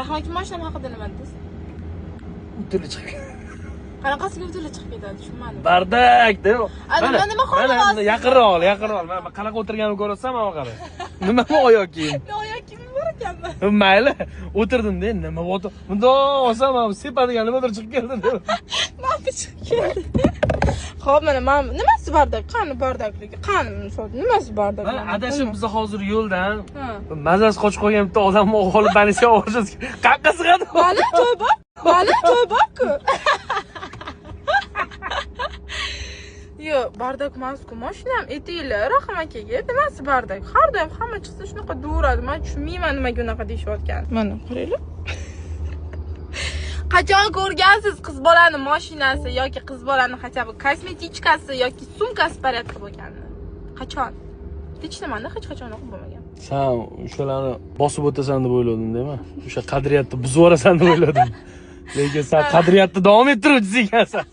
Rahmat aka, mashinam haqida nima dedingiz? Utili chiqib. Qanaqasiga utili chiqib ketadi, tushunmadim. Бардак deb. A, nima xohlayapsiz? Yaqinroq ol, yaqinroq ol. Mana qanaqa o'tirganimni ko'rasan, mana qara. Nima bu oyoq kiyim? Oyoq kiyimim bor ekanmi? Mayli, o'tirdim-da, nima bo'ldi? Bundoq olsam, mana sepadigan nimadir chiqib keldi deb. Mana chiqib keldi. Xo'p, mana mana nimasi бардак? Qani бардак ligi? Qani misol nimasi бардак? Mana adashib biz hozir yo'ldan Ha. mazasi qochib qolgan bitta odamni olib больница ga olib qayerqa sig'adi? Mana joy bor. Mana joy bor-ku. Yo'q, бардак emas-ku. Mashinam etinglar, Rahim akaga. Nimasi бардак? Har doim hamma chiqsa shunaqa deveradi. Men tushunmayman nimaga unaqa deyishayotgan. Mana qaranglar. Qachon ko'rgansiz qiz bolani mashinasi yoki qiz bolani хотя бы косметичка si yoki sumkasi порядка bo'lganini? Qachon? Лично manda hech qachon unaqa bo'lmagan. San o'shalarni bosib o'tasan deb o'yladim, deymi? O'sha qadriyatni buzib yuborasan deb o'yladim. Lekin sen qadriyatni davom ettiruvchisi ekansan.